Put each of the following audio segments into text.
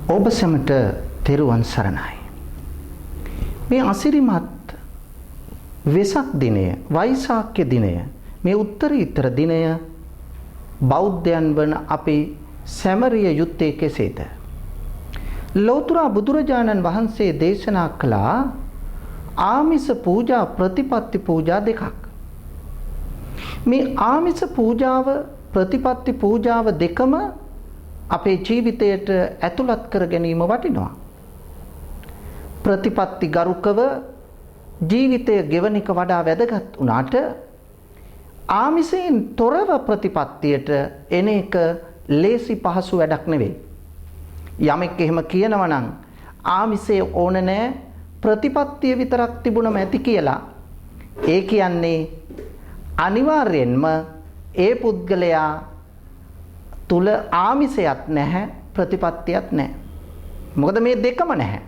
ඔබ සැමට තෙරුවන් සරණයි. මේ අසිරිමත් වෙසක් දිනය, වෛසාඛ්‍ය දිනය, මේ උත්තරීතර දිනය බෞද්ධයන් වන අපි සැමරිය යුත්තේ කෙසේද? ලෞතර බුදුරජාණන් වහන්සේ දේශනා කළා ආමිස පූජා ප්‍රතිපත්ති පූජා දෙකක්. මේ ආමිස පූජාව ප්‍රතිපත්ති පූජාව දෙකම අපේ ජීවිතයට ඇතුළත් කර ගැනීම වටිනවා. ප්‍රතිපත්ති ගරුකව ජීවිතය ගෙවන එක වඩා වැදගත් වුණාට ආමිසයෙන් තොරව ප්‍රතිපත්තියට එන එක ලේසි පහසු වැඩක් නෙවෙයි. යමෙක් එහෙම කියනවා නම් ආමිසය ඕන නෑ, ප්‍රතිපත්තිය විතරක් තිබුණම ඇති කියලා. ඒ කියන්නේ අනිවාර්යෙන්ම ඒ පුද්ගලයා තුල ආමිසයක් නැහැ, ප්‍රතිපත්තියක් නැහැ. මොකද මේ දෙකම නැහැ.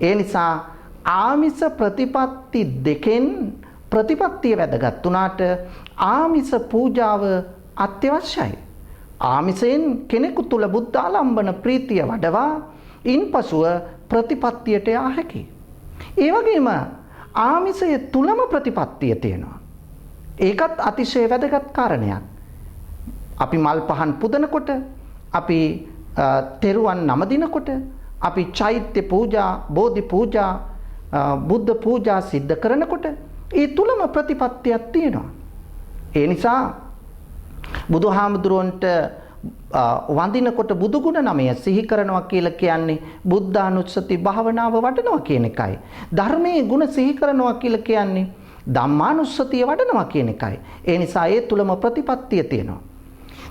ඒ නිසා ආමිස ප්‍රතිපත්ති දෙකෙන් ප්‍රතිපත්තිය වැදගත් වුණාට ආමිස පූජාව අත්‍යවශ්‍යයි. ආමිසයෙන් කෙනෙකු තුල බුද්ධාලම්බන ප්‍රීතිය වඩවා ඉන්පසුව ප්‍රතිපත්තියට යා හැකියි. ඒ වගේම ආමිසය තුලම ප්‍රතිපත්තිය තියෙනවා. ඒකත් අතිශය වැදගත් කාරණයක්. අපි මල් පහන් පුදනකොට, අපි තෙරුවන් නමදිනකොට, අපි චෛත්‍ය පූජා, බෝධි පූජා, බුද්ධ පූජා සිද්ධ කරනකොට ඒ තුලම ප්‍රතිපත්තියක් තියෙනවා. ඒ නිසා බුදුහාමුදුරුවන්ට වඳිනකොට බුදුගුණ නමය සිහි කරනවා කියලා කියන්නේ බුද්ධානුස්සති භාවනාව වඩනවා කියන එකයි. ධර්මයේ ගුණ සිහි කරනවා කියලා කියන්නේ ධම්මානුස්සතිය වඩනවා කියන එකයි. ඒ නිසා ඒ තුලම ප්‍රතිපත්තිය තියෙනවා.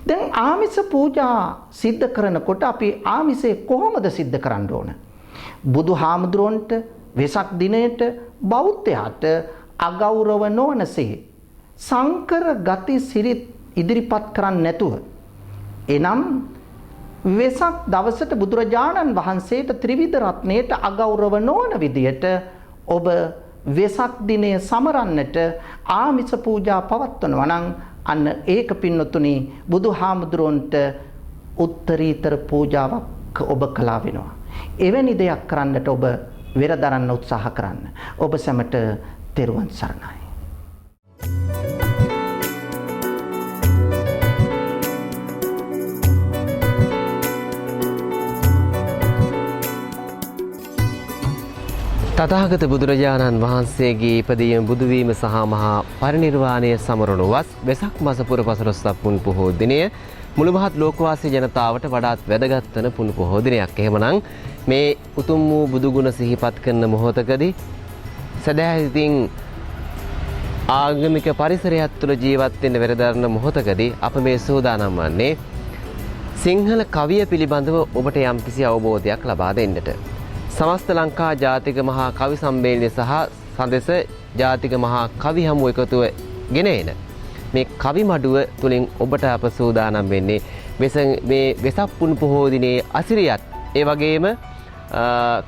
දැන් ආමිස පූජා සිද්ධ කරනකොට අපි ආමිසය කොහොමද සිද්ධ කරන්න ඕන? බුදුහාමුදුරුවන්ට වෙසක් දිනයට බෞද්ධයාට අගෞරව නොවනසේ සංකර ගති සිරිත් ඉදිරිපත් කරන්නේ නැතුව, එනම් වෙසක් දවසට බුදුරජාණන් වහන්සේට ත්‍රිවිධ රත්නයට අගෞරව නොවන විදියට ඔබ වෙසක් දිනය සමරන්නට ආමිස පූජා පවත්වනවා නම් අන්න ඒක පින්නතුනි බුදුහාමුදුරුවන්ට උත්තරීතර පූජාවක් ඔබ කළා වෙනවා. එවැනි දෙයක් කරන්නට ඔබ වෙරදරන්න උත්සාහ කරන්න. ඔබ සැමට තෙරුවන් සරණයි. තථාගත බුදුරජාණන් වහන්සේගේ ඉපදීම බුදුවීම සහ මහා පරිනිර්වාණය සමරනු වස් වෙසක් මස පුර පසළොස්වක පුන් පොහෝ දිනය මුළු මහත් ලෝකවාසී ජනතාවට වඩාත් වැදගත් වන පුන් පොහෝ දිනයක්. එහෙමනම් මේ උතුම් වූ බුදුගුණ සිහිපත් කරන මොහොතකදී සදැහැතින් ආගමික පරිසරයක් තුළ ජීවත් වෙන්න වෙරදරන මොහොතකදී අප මේ සූදානම් වන්නේ සිංහල කවිය පිළිබඳව ඔබට යම්කිසි අවබෝධයක් ලබා දෙන්නට. සමස්ත ලංකා ජාතික මහා කවි සම්මේලනය සහ සඳෙස ජාතික මහා කවි හමුව එකතුව ගෙන එන මේ කවි මඩුව තුළින් ඔබට අප සූදානම් වෙන්නේ මේ වෙසක් පුන් පොහෝ දිනේ අසිරියත් ඒ වගේම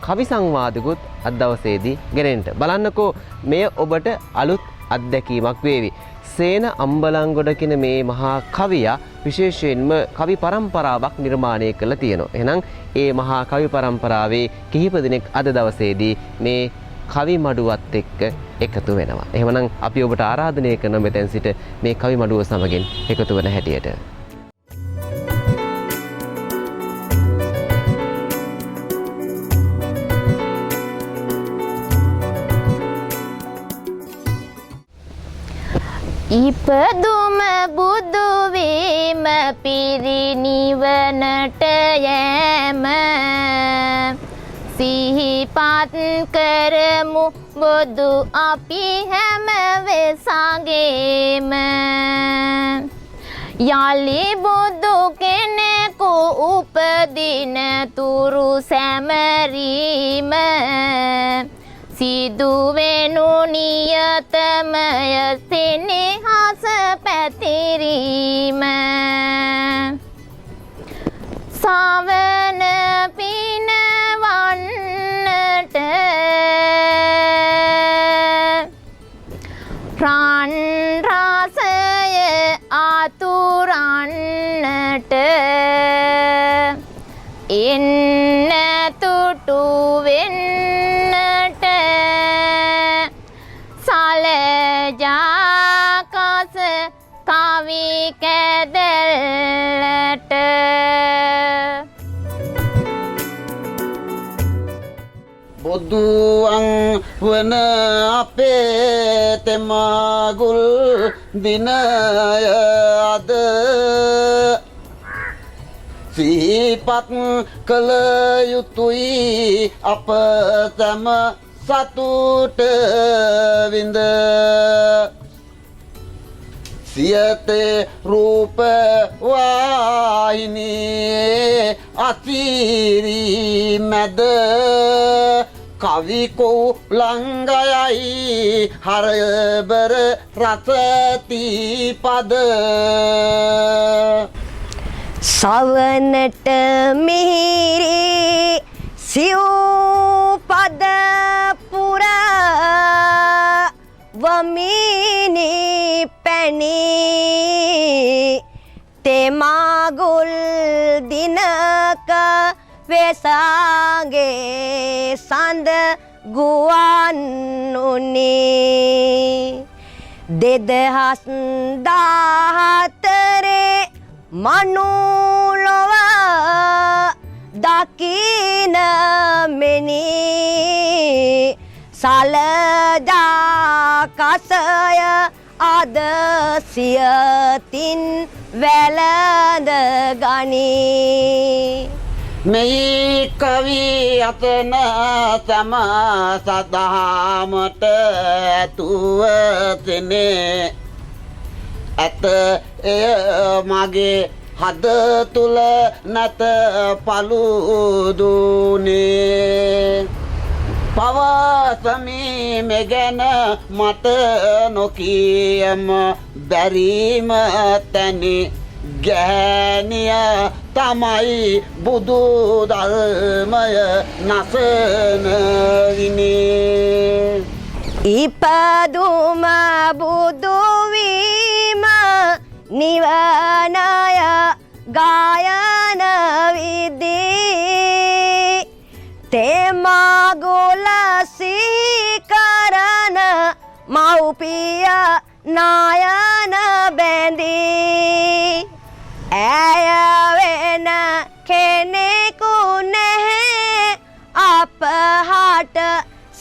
කවි සංවාදකුත් අද දවසේදී ගෙනෙන්නට. බලන්නකෝ මේ ඔබට අලුත් අත්දැකීමක් වේවි. සේන අම්බලන්ගොඩ කියන මේ මහා කවියා විශේෂයෙන්ම කවි පරම්පරාවක් නිර්මාණය කළා තියෙනවා. එහෙනම් ඒ මහා කවි පරම්පරාවේ කිහිප දෙනෙක් අද දවසේදී මේ කවි මඩුවත් එක්ක එකතු වෙනවා. එහෙමනම් අපි ඔබට ආරාධනය කරනවා මෙතෙන් සිට මේ කවි මඩුව සමගින් එකතු වන හැටියට. ඉපදුම බුදු වීම පිරිනිවනට යෑම සිහිපත් කරමු බුදු අපි හැම වෙසඟේම. යලි බුදු කෙනෙකු උපදින තුරු සැමරීම සිදුවෙනු නියතමය සෙනෙහස පැතිරීම. සවන පිනවන්නට රන් රසය අතුරන්නට එන්න තුටු වෙන්නට සලජා කස කවි කැදැල්ලට. බොදුවන් වන අපේ තෙමගුල් දිනය අද සිහිපත් කළ යුතුයි අප සැම සතුට විඳ. සියතේ රූප වාහිනියේ අසිරි මැද කවි කෝලංගයයි හරබර රසති පද. සවනට මිහිරි සිව්පද පුර වමිනි පැණි තෙමාගුල් දිනක වෙසාගේ සඳ ගුවන් උනි. 2014 මනුලොව දකින මෙනි සලජා කසය අද සියතින් වැළඳ ගනී. මෙහි කවි අතන සම සදහමට ඇතුව තෙනේ ඇත එය මගේ හද තුල නැත පළුදුනේ. පවසමි මෙගැන මට නොකියම බැරිම තැනි ගැහණිය තමයි බුදු ධර්මය නසන විනේ. ඉපදුම බුදු වීම නිවනය ගායන විදි තෙමාගුල සිහිකරන මව්පිය නායන බැඳී ඇය වෙන කෙනෙකු නැහැ අපහට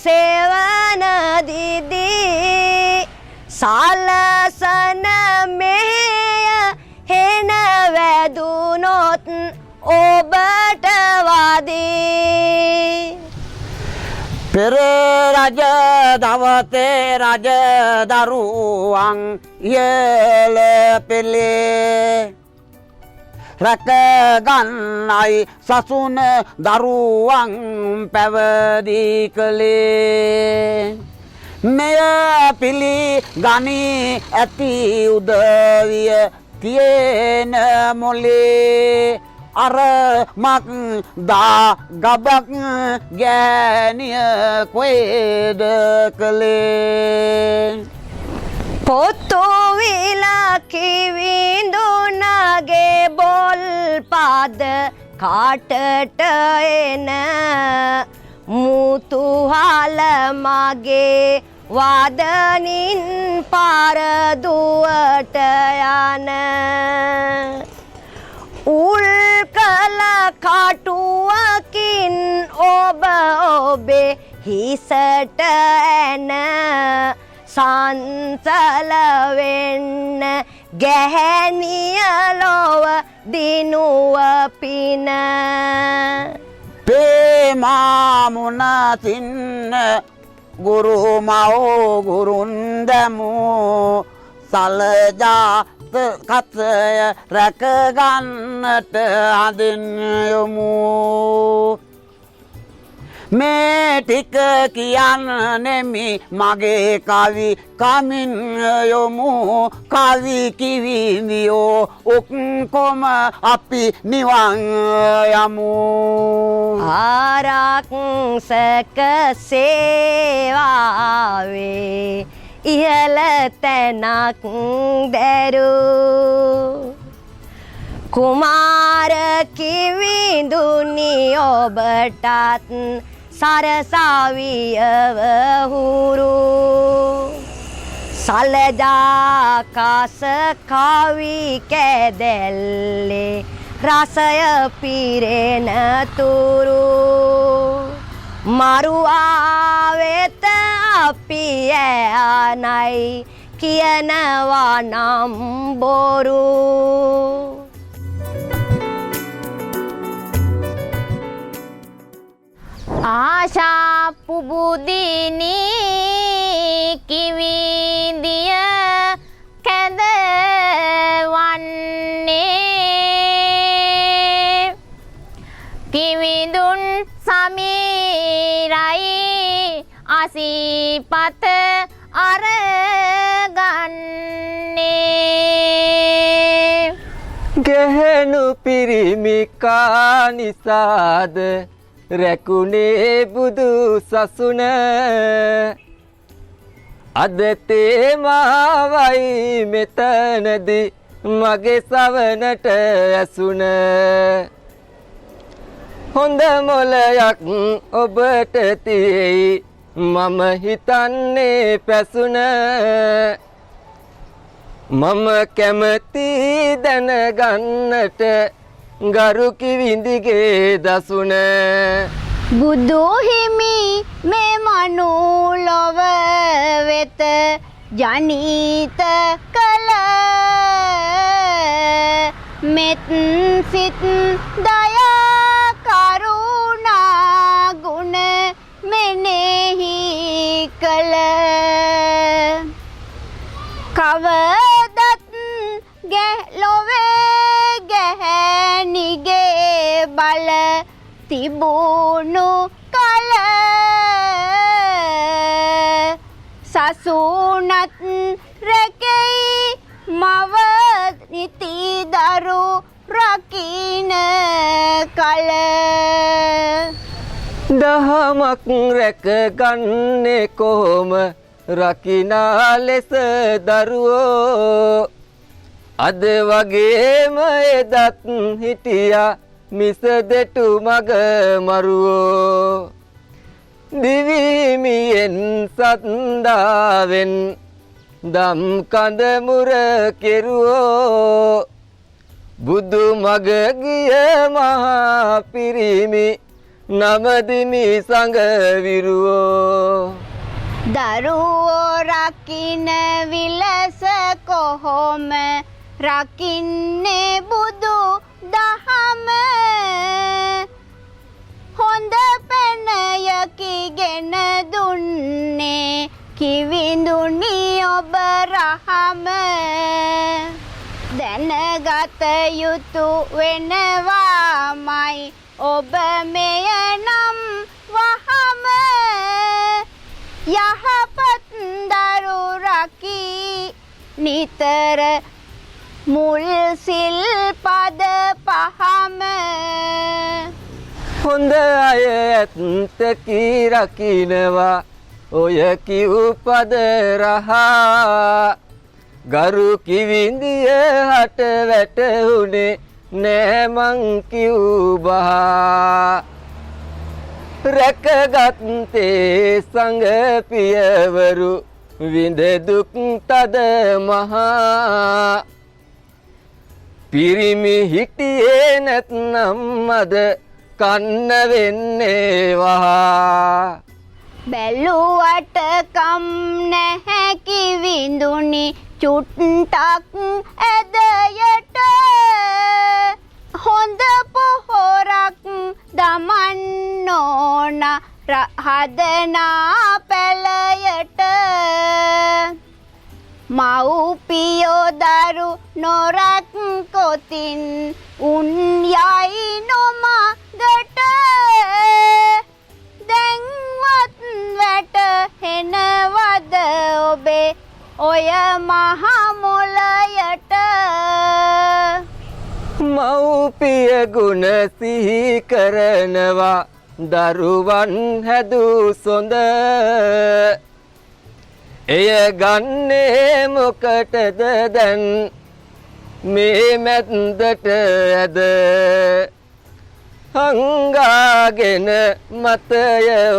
සෙවන දිදී. සලසන මෙහෙය හෙන වැදුනොත් ඔබට වදී. පෙර රජ දවසේ රජ දරුවන් ඉහළ පෙළේ රැක ගන්නයි සසුන දරුවන් පැවිදි කළේ. මෙය පිළිගනී ඇති උදවිය තියෙන මොලේ අර මක් දා ගබක් ගෑනිය කොහෙද කළේ. පොතු විලකි විඳුනගේ බොල් පාද කාටට එන මුතුහල මගේ වදනින් පාරදුවට යන උල් කල කටුවකින් ඔබ ඔබේ හිසට ඇන සංසල වෙන්න ගැහැණිය ලොව දිනුව පින. පේමා මුණ සින්න ගුරු මව් ගුරුන් දැමූ සලජා කසය රැක ගන්නට හඳින් යමු. මේ ටික කියන්නෙමි මගේ කවි කමින් යොමු. කවි කිවිඳියෝ ඔක්කොම අපි නිවන් යමු. ආරක්ෂක සේවාවේ ඉහළ තැනක් දැරූ. කුමාර කිවිඳුනි ඔබටත් සරසාවියව හුරු. සලජා කස කවි කැදැල්ලේ රසය පිරෙන තුරු. මරුවා වෙත අපි ඈ අනයි කියනවා නම් බොරු. ආශා පුබුදිනි කිවිදිය කැඳවන්නේ, කිවිඳුන් සමීරයි අසීපත අරගන්නේ. ගැහැණු පිරිමි කා නිසාද රැකුනේ බුදු සසුන? අද තේමාවයි මෙතනදී මගේ සවනට ඇසුන. හොඳ මොලයක් ඔබට තියෙයි මම හිතන්නේ පැසුන. මම කැමති දැනගන්නට ගරු කිවිඳිගේ දසුන. බුදු හිමි මේ මනු ලොව වෙත ජනිත කළ මෙත් සිත් දයා කරුණා ගුණ මෙනෙහි කළ. කවදත් ලොවේ ගැහැණිගේ බල තිබුණු කල සසුනත් රැකෙයි මව නිති දරු රකින කල. දහමක් රැකගන්නේ කොහොම රකිනා ලෙස දරුවෝ? අද වගේම එදත් හිටියා මිස දෙටු මග මරුවෝ. දිවිමියෙන් සත්දාවෙන් දම් කඳ මුර කෙරුවෝ. බුදු මග ගිය මහා පිරිමි නමදිමි සඟ විරුවෝ. දරුවෝ රකින විලස කොහොම රකින්නේ බුදු දහම? හොඳ පැනයකිගෙන දුන්නේ කිවිඳුනි ඔබ රහම. දැනගත යුතු වෙනවාමයි ඔබ මෙය නම් වහම. යහපත් දරු රකී නිතර මුල් සිල් පද පහම. හොඳ අය ඇත්ත කී රකින්නවා ඔය කිව් පද රහා. ගරු කිවිඳිය හට වැටහුනේ නෑ මං කිව් බහා. රැකගත්තේ සංඝ පියවරු විඳ දුක් තද මහා. පිරිමි හිටියේ නැත්නම් අද කන්න වෙන්නේ වහා. බැලුවට කම් නැහැ කිවිඳුනි චුට්ටක් ඇදයට. හොඳ පොහොරක් දමන්න ඕන හදනා පැලයට. මව්පියෝ දරු නොරැක්කොතින් උන් යයි නොමගට. දැන්වත් වැටහෙනවද ඔබේ ඔය මහ මොළයට? මව්පිය ගුණ සිහි කරනවා දරුවන් හැදූ සොඳ. එය ගන්නේ මොකටද දැන්? මේ මැද්දට ඇද හංගාගෙන මතය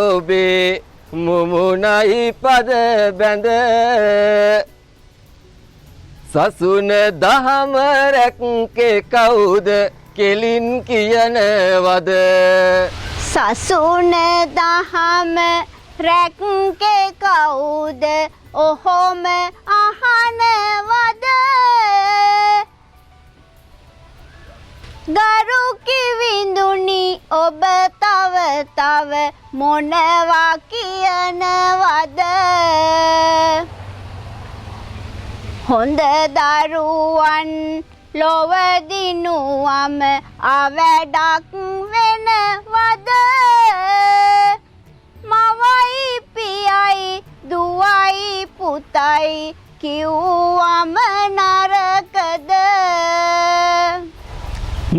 ඔබේ මුමුණයි පද බැඳ සසුන දහම රැක්කේ කවුද කෙලින් කියනවද? සසුන දහම රැක්කේ කවුද ඔහොම අහනවද? ගරු කිවිඳුනි ඔබ තව තව මොනවා කියනවද? හොඳ දරුවන් ලොව දිනුවම අවැඩක් වෙනවද? මවයි පියයි දුවයි පුතයි කිව්වම නරකද?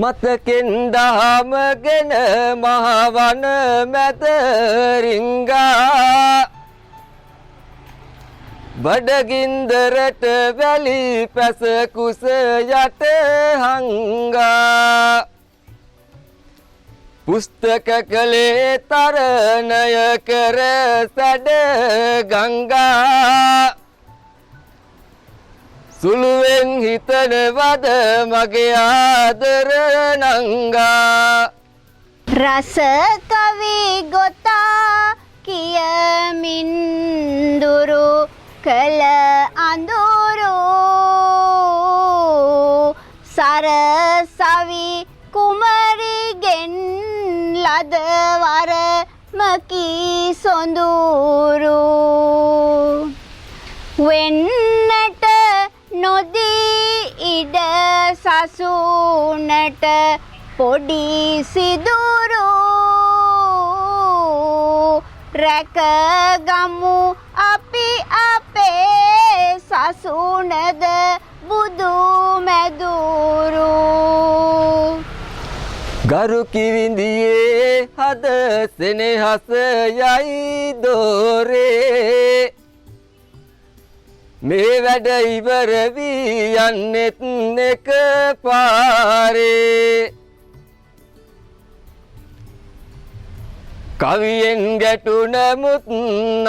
මතකෙන් දහමගෙන මහවන මැද රිංගා බඩගින්දරට වැලි පැස කුස යට හංගා පුස්තක කළේ තරණය කර සැඩ ගංගා සුළුවෙන් හිතනවද මගේ ආදර නංගා? රස කවි ගොතා කියමින් දුරු කළ අඳුරු සරසවි කුමරිගෙන් ලද වරමකි සොඳුරු වෙන්නට නොදී ඉඩ සසුනට පොඩි සිදුරු රැකගමු අපි අපේ සසුනද බුදු මැදුරු. ගරු කිවිඳියේ හද සෙනෙහස යයි දොරේ මේ වැඩ ඉවර වී යන්නෙත් එක පාරේ කවියෙන් ගැටුණ මුත්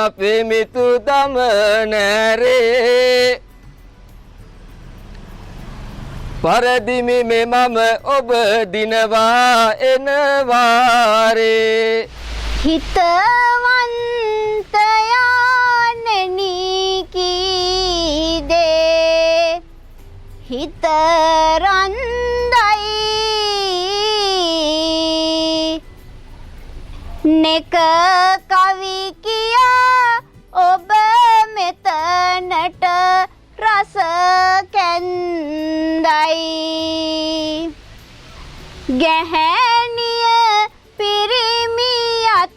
අපේ මිතු දම නෑරේ පරදිමි මේ මම ඔබ දිනවා එනවාරේ. හිතවන්තයානනි කී දේ හිත රන්දයි නෙක කවි කියා ඔබ මෙතනට රස කැන්දයි ගැහැණිය පිරිමියත්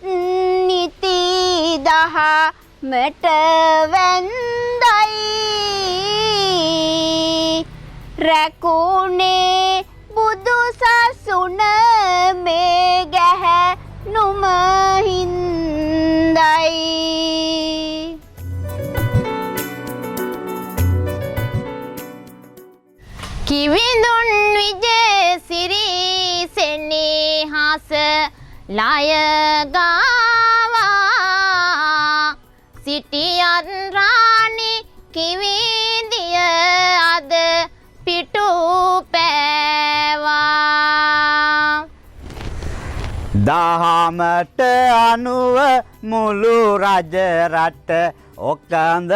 නිති දහමට වැන්දයි රැකුණේ බුදු සසුන මේ ගැහැණුම හින්දයි. කිවිඳුන් විජේසිරි සෙනෙහස ලය ගාවා සිටියත් රාණි කිවිඳිය අද පිටු පෑවා. දහමට අනුව මුළු රජ රට ඔකඳ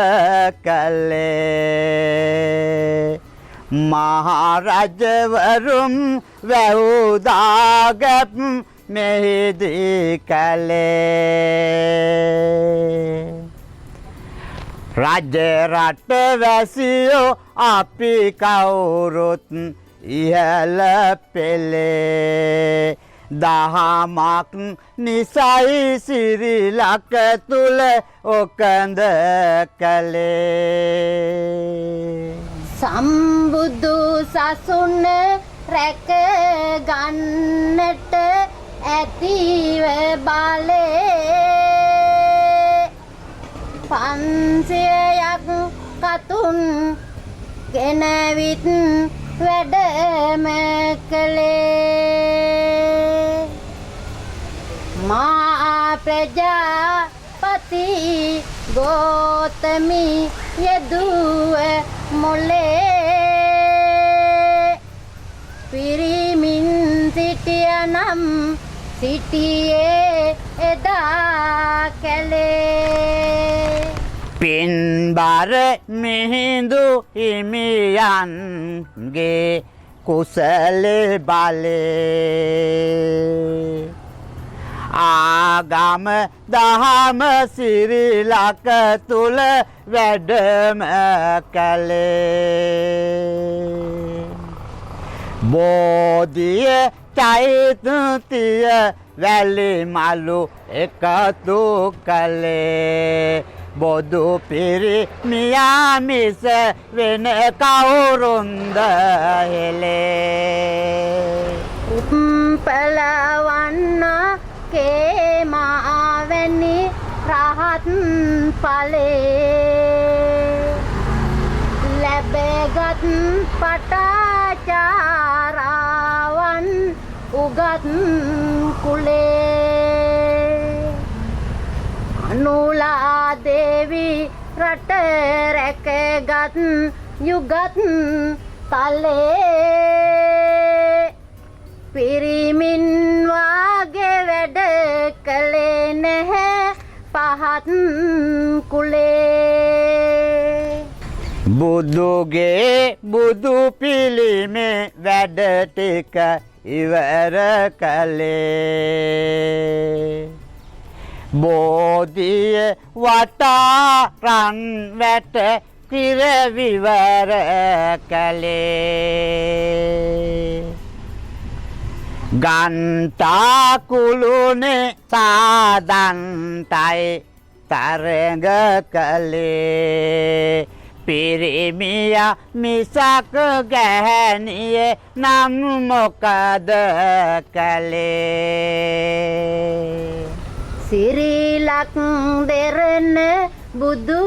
කළේ මහරජවරුන් වැව්දාගැප් මෙහිදී කළේ රජ රට වැසියෝ අපි කවුරුත් ඉහළ පෙළේ දහමක් නිසයි සිරිලක තුල ඔකඳ කළේ. සම්බුදු සසුන රැක ගන්නට ඇතිව බලේ 500ක් කතුන් ගෙනවිත් වැඩම කළේ. මා ප්‍රජාපති ගෝතමි යෙදුව මොලේ පිරිමින් සිටියනම් සිටියේ එදා කැලේ. පින්බර මිහිඳු හිමියන්ගේ කුසල බලේ ආගම දහම සිරිලක තුල වැඩම කළේ. බෝධිය චෛත්‍යය වැලි මලු එකතු කළේ. බොදු පිරිමියා මිස වෙන කවුරුන්ද හෙලේ. උප්පලවන්න කේමාවැනි රහත් ඵලේ ලැබගත් පටාචාරාවන් උගත් කුලේ. අනුලා දේවි රට රැකගත් යුගත් තලේ පිරිමින් වාගේ වැඩ කළේ නැහැ පහත් කුලේ. බුදුගේ බුදු පිළිමේ වැඩ ටික ඉවර කළේ. බෝධිය වටා රන් වැට කිර විවර කළේ. ගන්ටා කුළුනේ සාදන්තයි තරඟ කළේ. පිරිමියා මිසක් ගැහැණිය නම් මොකද කළේ? සිරිලක් දෙරණ බුදු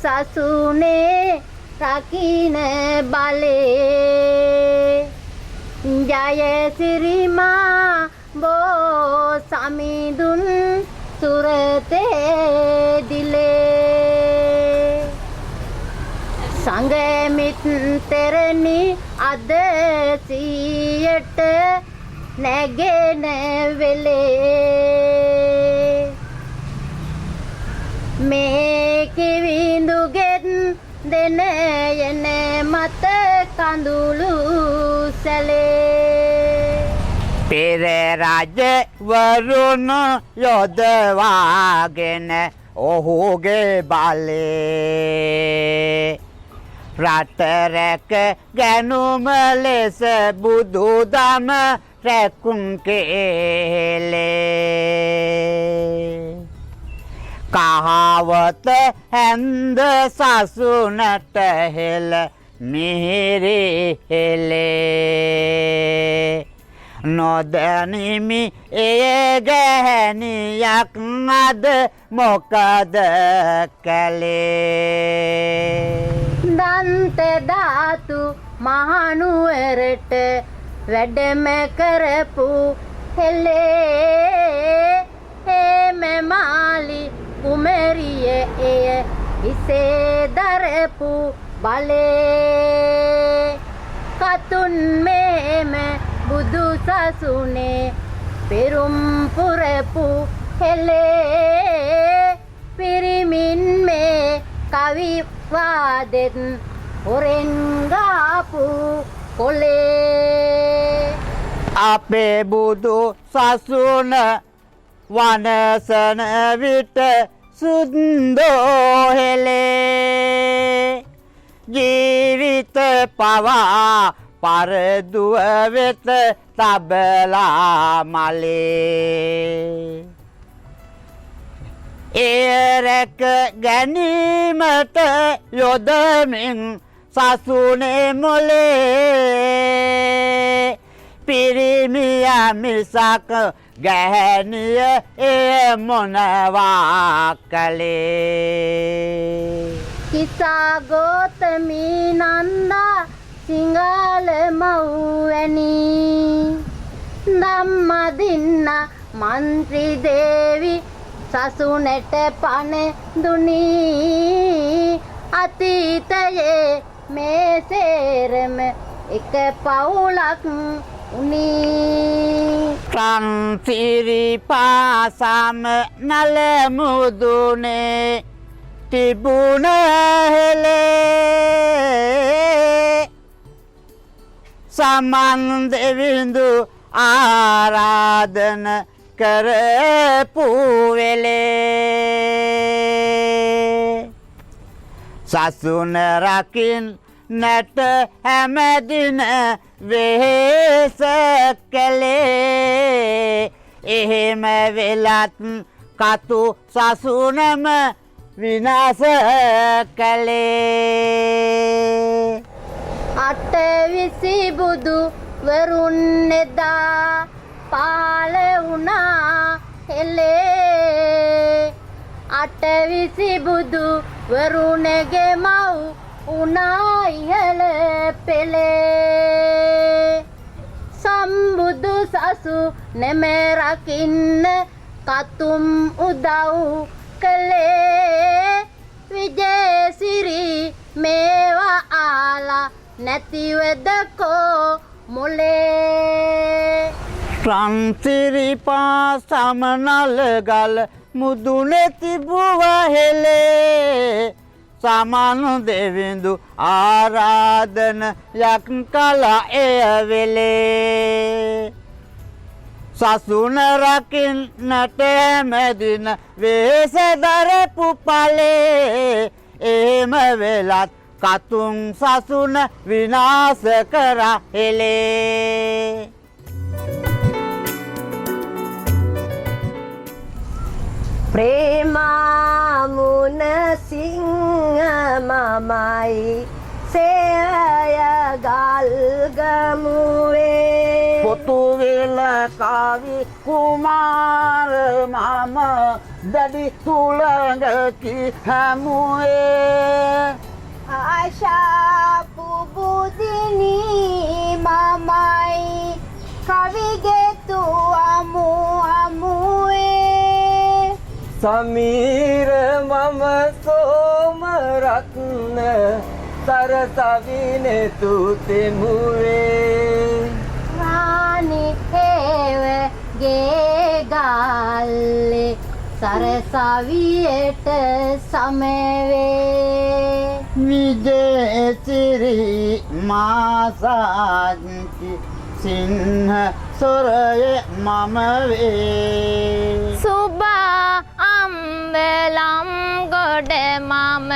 සසුනේ රකින්න බලේ ජය සිරිමා බෝ සමිඳුන් සුරතේ දිලේ. සංගමිත් තෙරණි අද සියයට නැගෙන වෙලේ. මේ කිවිඳුගෙත් දෙන යන මත කඳුළු සැලේ. පෙර රජවරුන් යොදවාගෙන ඔහුගේ බලේ රට රැක ගැනුම ලෙස බුදුදම රැකුම් කේලේ. කහවත හැන්ද සසුනට හෙළ මිහිරි හෙලේ. නොදනිමි එය ගැහැණියක් අද මොකද කළේ? දන්ත ධාතු මහනුවරට වැඩම කරපු හෙලේ. හේම මාලි කුමරිය එය හිසේ දරපු බලේ. කතුන් මෙහෙම බුදු සසුනේ පෙරුම් පුරපු හෙලේ. පිරිමින් මේ කවි වාදෙත් හොරෙන් ගාපු කොලේ. අපේ බුදු සසුන වනසන විට සුන්දෝ හෙලේ. ජීවිත පවා පරදුව වෙත තබලා මලේ. එය රැක ගැනීමට යොදමින් සසුනේ මොලේ. පිරිමියා මිසක් ගැහැණිය එය මොනවා කළේ? කිසා ගෝතමී නන්දා සිංහල මව්වැනි. ධම්මදින්න මන්ත්‍රී දේවි සසුනට පණ දුනි. අතීතයේ මේ සේරම එක පවුලක් උනි. රන්සිරි පාසම නල මුදුනේ තිබුණ හෙලේ සමන් දෙවිඳු ආරාධන කරපු වෙලේ සසුන රකින්නට හැමදින වෙහෙස කළේ. එහෙම වෙලත් කතු සසුනම විනාශ කළේ. අටවිසි බුදු වරුන් එදා පාල වුණා හෙලේ. අටවිසි බුදු වරුණගේ මව් වුණා ඉහළ පෙළේ. සම්බුදු සසු නෙම රකින්න කතුම් උදව් කළේ. විජේසිරි මේවා ආලා නැතිවද කෝ මොලේ. රන්සිරි පාසම නල ගල මුදුනේ තිබුව හෙලේ සමන් දෙවිඳු ආරාධන යක් කලා එය වෙලේ. සසුන රකින්නට හැමදින වෙහෙස දරපු ඵලේ. එහෙම වෙලත් කතුන් සසුන විනාශ කරා හෙලේ. ප්‍රේමාමුණ සිංහ මමයි සේය ගල්ගමුවේ. පොතුවිල කවි කුමාර මම දැඩි තුළඟකි හැමුවේ. ආශා පුබුදිනි මමයි කවිගෙතු අමු අමුවේ. සමීර මම සෝමරත්න සරසවිනෙතු තෙමුවේ. රාණි හේවගේ ගාල්ලේ සරසවියට සමවේ. විජේසිරි මාසාංචි සිංහ සොරය මම වේ. සුබා අම්බලම් ගොඩ මම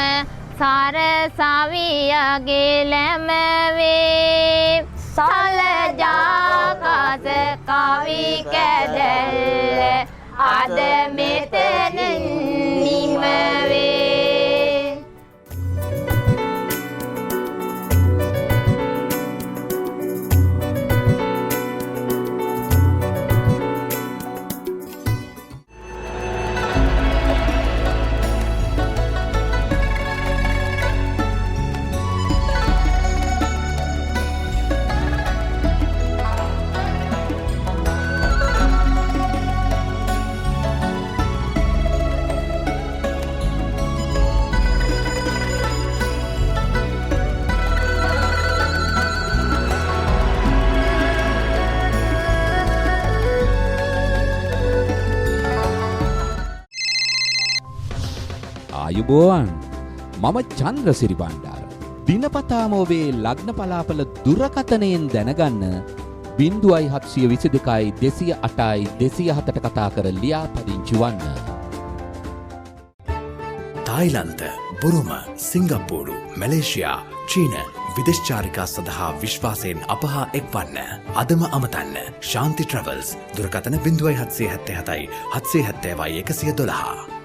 සරසවියගේ ලැමවේ. සලජාකාස කවි කැදැල්ල අද මෙතනින් නිම වේ. ආයුබෝවන්, මම චන්ද්‍රසිරි බණ්ඩාර. දිනපතාම ඔබේ ලග්න පලාපල දුරකථනයෙන් දැනගන්න 0722 208 207ට කතා කර ලියාපදිංචි වන්න. තායිලන්ත, බුරුම, සිංගප්පූරු, මැලේසියා, චීන විදේශ චාරිකා සඳහා විශ්වාසයෙන් අප හා එක්වන්න. අදම අමතන්න ශාන්ති ට්‍රැවල්ස්. දුරකථන 0777 770 112.